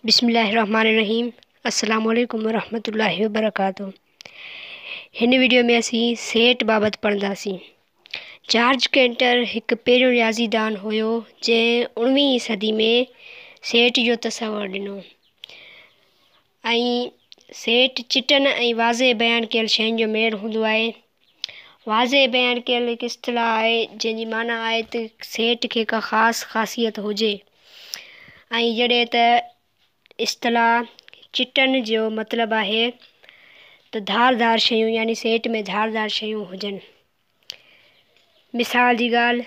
بسم الله الرحمٰن الرحيم السلام عليڪم ورحمة الله وبرڪاته هن وڊيو ۾ اسين سيٽ بابت پڙهنداسين. جارج ڪينٽر هڪ پهريون رياضي دان هيو جنهن اڻويهين صدي ۾ سيٽ جو تصور ڏنو ۽ سيٽ چٽن ۽ واضح بيان ڪيل شين جو ميڙ هوندو آهي. واضح بيان ڪيل هڪ اصطلاح آهي جنهن جي معنيٰ آهي ته سيٽ کي ڪا خاص خاصيت هجي. ۽ جڏهن ته اصطلاح چٽن جو مطلب آهي ته ڌار ڌار شيون يعني سيٽ ۾ ڌار ڌار شيون هجن. مثال جي ڳالهه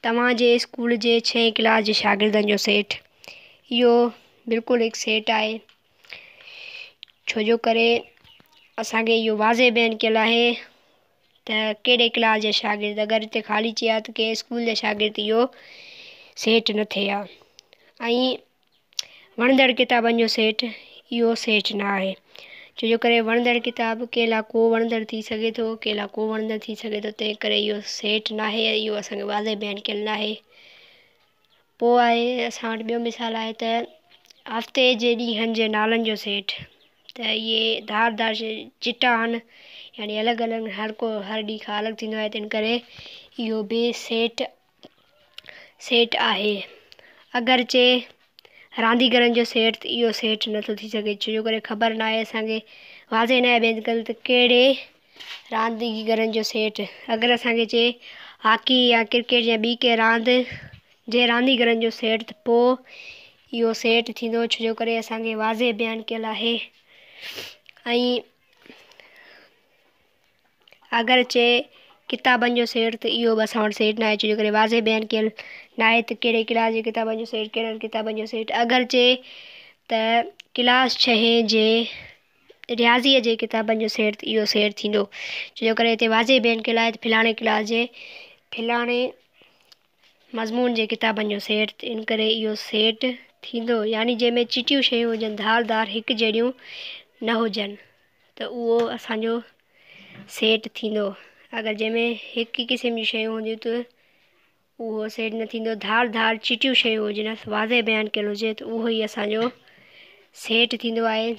توهان جي اسڪول جي ڇهين ڪلاس جي شاگردن جو سيٽ اهو بلڪل هڪ سيٽ آهي ڇو جو ڪري اسان کي اهو واضح بيان ڪيل آهي ته ڪهڙي ڪلاس جا شاگرد اگر هتي خالي چئي ها ته ڪنهن اسڪول جا شاگرد اهو سيٽ نه ٿئي ها ۽ وڻندڙ ڪتابن جو سيٽ اهو سيٽ نه آهي ڇو جو ڪري وڻندڙ ڪتاب ڪنهن لاء ڪو وڻندڙ ٿي سگهي ٿو ڪنهن لاء ڪو وڻندڙ ٿي سگهي ٿو تنهن ڪري اهو سيٽ نه آهي اهو اسانکي واضح بيان ڪيل نه آهي پوء آهي اسان وٽ ٻيو مثال آهي ته هفتي جي ڏينهن جي نالن جو سيٽ ته اهي ڌار ڌار چٽا آهن يعني الڳ الڳ هر ڪو هر ڏينهن کان الڳ ٿيندو آهي تنهن ڪري اهو به سيٽ سيٽ آهي اگرچه رانديگرن جو سيٽ ته اهو سيٽ نٿو ٿي سگهي ڇو جو ڪري خبر ناهي اسانکي واضح ناهي بيان ڪيل ته ڪهڙي رانديگرن جو سيٽ اگر اسان کي چئي هاڪي يا ڪرڪيٽ يا ٻي ڪنهن راند جي رانديگرن جو سيٽ ته پوء اهو سيٽ ٿيندو ڇو جو ڪري اسان کي واضح بيان ڪيل آهي ۽ اگر چئي ڪتابن جو سيٽ ته اهو به اسان وٽ سيٽ ناهي ڇو جو ڪري واضح بيان ڪيل ناهي ته ڪهڙي ڪلاس جي ڪتابن جو سيٽ ڪهڙن ڪتابن جو سيٽ اگر چئي ته ڪلاس ڇهين جي رياضيء جي ڪتابن جو سيٽ ته اهو سيٽ ٿيندو ڇو جو ڪري هتي واضح بيان ڪيل آهي ته فلاڻي ڪلاس جي فلاڻي مضمون جي ڪتابن جو سيٽ ته ان ڪري اهو سيٽ ٿيندو يعني جنهن ۾ چٽيون شيون هجن ڌار ڌار هڪ جهڙيون نه هجن ته اهو اسان جو سيٽ ٿيندو اگر جنهن ۾ هڪ ئي قسم جون شيون هونديون ته اهو سيٽ نه ٿيندو ڌار ڌار چٽيون شيون هجنس واضح بيان ڪيل هجي ته اهو ئي اسان جو سيٽ ٿيندو آهي.